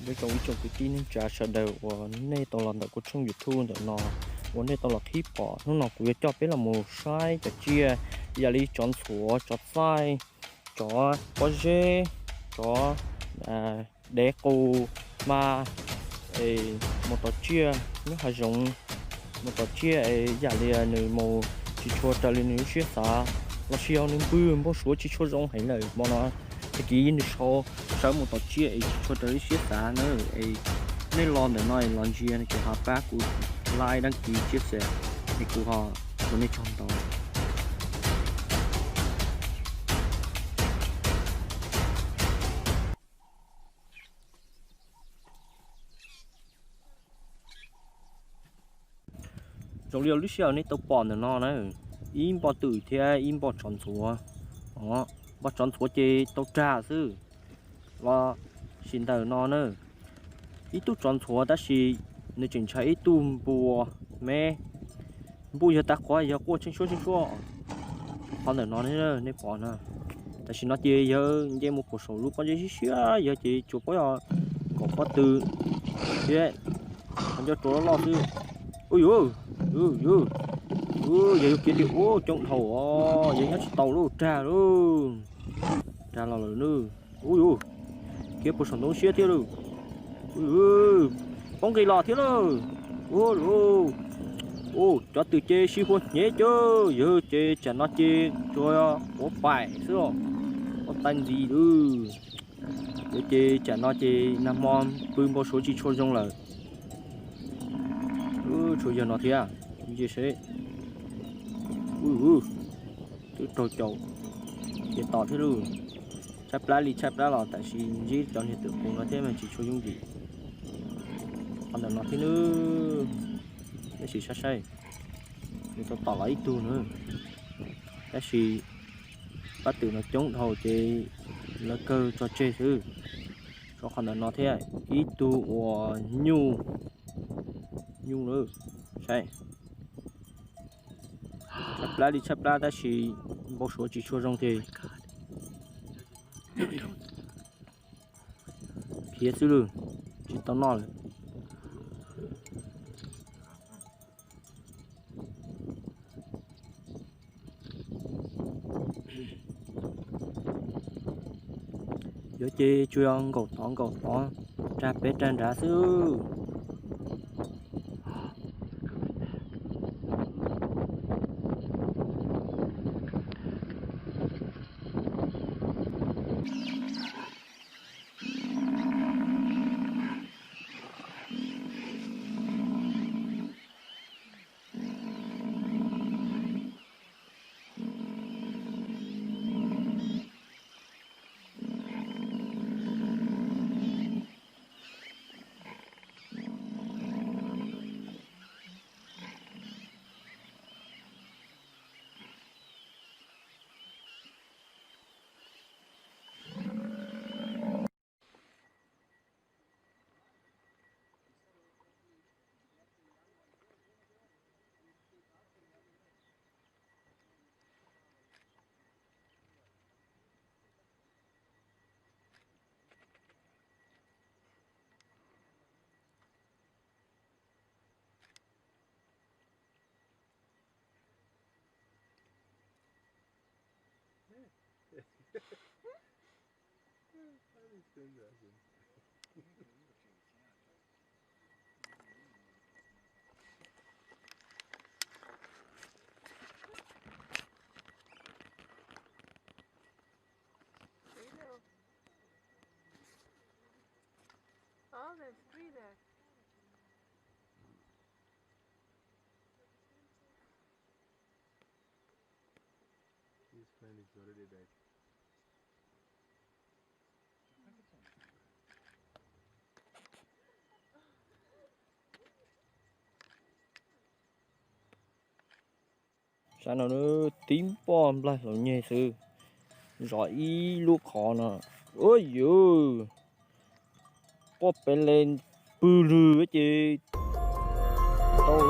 Nyob zoo ib tsoom kwv tij neej tsa sawv daws uas nej tau los ntawm kuv tshooj YouTube ntawm no, uas nej tau los qhib pom. Hnub no kuv yuav coj peb los mus saib cov tsiaj ib yam li tsov ntxhuav, tsov txaij, tsov pob zeb, tsov dev qus, hma, es mus tom tsiaj nyob hav zoov, mus tom tsiaj es yam li nws mus tsis tshua raws li nws lub siab xav, los sis yog nws npw npau suav tsis tshua zoo heev lawm hmo no, tag kis nws sau sawv mus tom tsiaj es tsis tshua raws li siab xav na. Es nej los ntawm no es los ntsia no ces ho pab kuv like, đăng ký, chia sẻ es kuv ho ua nej tsaug ntau. Zoo li lub sij hawm nej tau pom ntawm no na, ib npoj twm thiab ib npoj tsov ntxhuav. Npoj tsov ntxhuav ces tau rag xwb. Los sis ntawm no na, ib tug tsov ntxhuav tab sis nws tseem ntshav ib tug npua me. Npua yog tav qhuav yog quaj tsheej suab tsheej suab. Qhov ntawm no nej pom na, tam sim no ces yawg nce mus pom saum lub pob zeb siab siab, yawg ces tsuas pob yog nkaum pob tw thiab, qhov ncauj rua loj loj xwb. Ub yuv, yuv, yawg yuav khiav tim ub coob dhau os, yawg nyob tsis tau lub rag lub, rag los lawm nws. Ub yuv, khiav puag saum ntoo siab thiab lawm. Ub yuv, poob nqis los thiab lawm. Ub yuv, cov twm ces sib hua hnyev cawv, yawg ces tsam no ces tsuas quav paim xwb os, quav taig ntxiv lawm. Yawg ces tsam no ces nag hmo pw npau suav tsis tshua zoo lawm. Tshuav yawg no thiab, ntsia seb. Ub yuv, twb raug caum ces tom thiab lawm. Tshaib plab li tshaib plab los tam sim ntsib cov niag twm qus no thiab mas tsis tshua yooj yim. Qhov ntawm no thiab nawb, nej sim saib saib, nws tau tom los ib tug na, tab sis pab twm no coob dhau ces lawv kawg tso tseg xwb. Tshuav qhov ntawm no thiab ib tug uas nyuj, nyuj lawm, saib. Tshaib plab li tshaib plab tab sis npau suav tsis tshua zoo ces khiav xwb lawm, tsis tau noj lawm. Yawg ces tsuas yog nkaum tod nkaum tod, rag pem rag nrad xwb. Oh, there's three there. This friend is already dead. Sab no tib npoj nplaig hluas nyeg xwb, zov ib lub qhov no. Ua yuv, quaj pes le pw lwg ces tau.